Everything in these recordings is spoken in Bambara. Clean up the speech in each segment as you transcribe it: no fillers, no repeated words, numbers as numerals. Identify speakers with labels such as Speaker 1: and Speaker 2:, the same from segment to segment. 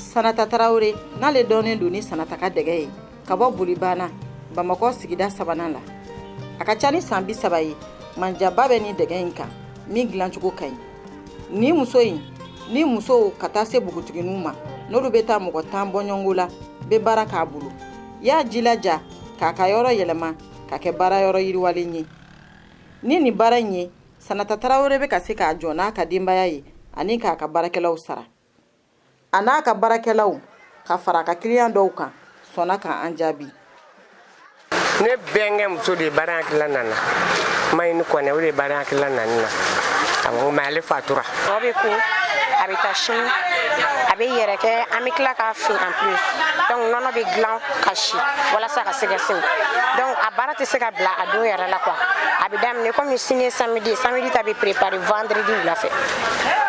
Speaker 1: Sanata Tarawele, n'ale dɔnnen don ni Sanata ka dɛgɛ ye, ka bɔ Bolibana, Bamakɔ sigida sabanan la, a ka ca ni san 30 ye manjaba bɛ ni dɛgɛ in kan min dilancogo ka ɲi. Ni muso in ni musow ka taa se npogotigininw ma, n'olu bɛ taa mɔgɔ 10 bɔɲɔgɔnko la, bɛ baara k'a bolo, y'a jilaja k'a ka yɔrɔ yɛlɛma ka kɛ baara yɔrɔ yiriwalen ye. Ni nin baara in ye, Sanata Tarawele bɛ ka se k'a jɔ n'a ka denbaya ye ani k'a ka baarakɛlaw sara. A n'a ka baarakɛlaw ka fara a ka kiliyan dɔw kan sɔnna k'an jaabi.
Speaker 2: Ne bɛnkɛ muso de ye baara hakilila nana Mayini Kɔnɛ, o de ye baara hakilila nani na. Awɔ, mais ale fatura.
Speaker 3: Tɔ bɛ ko a bɛ taa sini, a bɛ yɛrɛ kɛ, an bɛ tila k'a fin en plus. Donc nɔnɔ bɛ dilan ka si walasa ka se ka sini. Donc a baara tɛ se ka bila a don yɛrɛ la quoi. A bɛ daminɛ komi sini ye samedi, samedi ta bɛ préparer vendredi wula fɛ.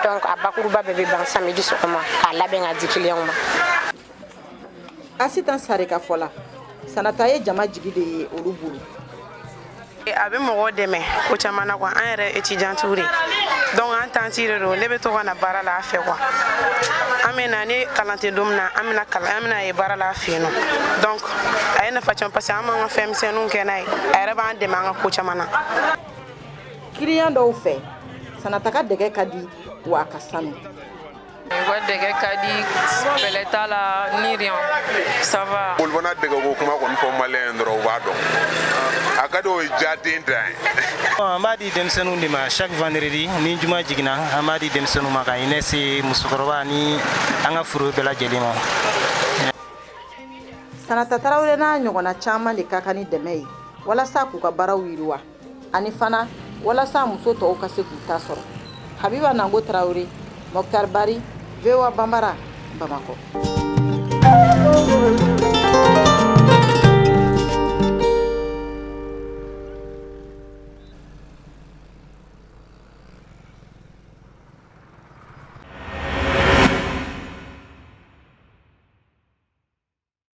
Speaker 3: Donc a bakuruba bɛɛ bɛ ban samedi sɔgɔma k'a labɛn ka di client ma.
Speaker 1: Asitan Sare ka fɔ la, Sanata ye jama jigi de ye olu bolo.
Speaker 4: A bɛ mɔgɔw dɛmɛ ko caman na quoi. An yɛrɛ étudiantes de, donc an tantie de don. Ne bɛ to ka na baara la a fɛ quoi. An bɛ na ni kalan tɛ don min na, an bɛna kalan, an bɛna ye baara la a fɛ yen nɔ. Donc a ye nafa caman parce que an b'an ka fɛn misɛnninw kɛ n'a ye. A yɛrɛ b'an dɛmɛ an ka ko caman na.
Speaker 1: Kiliyan dɔw fɛ, Sanata ka dɛgɛ ka di wa a ka sanu.
Speaker 5: U ka dɛgɛ ka di, bɛlɛ t'a la ni rien, ça va.
Speaker 6: Bolibana dɛgɛ ko kuma kɔni fɔ malien dɔrɔn, u b'a dɔn a ka di, o ye jaden dan ye.
Speaker 7: An b'a di denmisɛnninw de ma chaque vendredi. Ni juma jiginna, an b'a di denmisɛnninw ma ka hinɛ se musokɔrɔba ni an ka foro bɛɛ lajɛlen ma.
Speaker 1: Sanata Tarawele n'a ɲɔgɔnna caman de ka kan ni dɛmɛ ye walasa k'u ka baaraw yiriwa, ani fana walasa muso tɔw ka se k'u ta sɔrɔ. Habiba Nango Tarawele, Mokhtar Bari, VOA Bambara, Bamakɔ.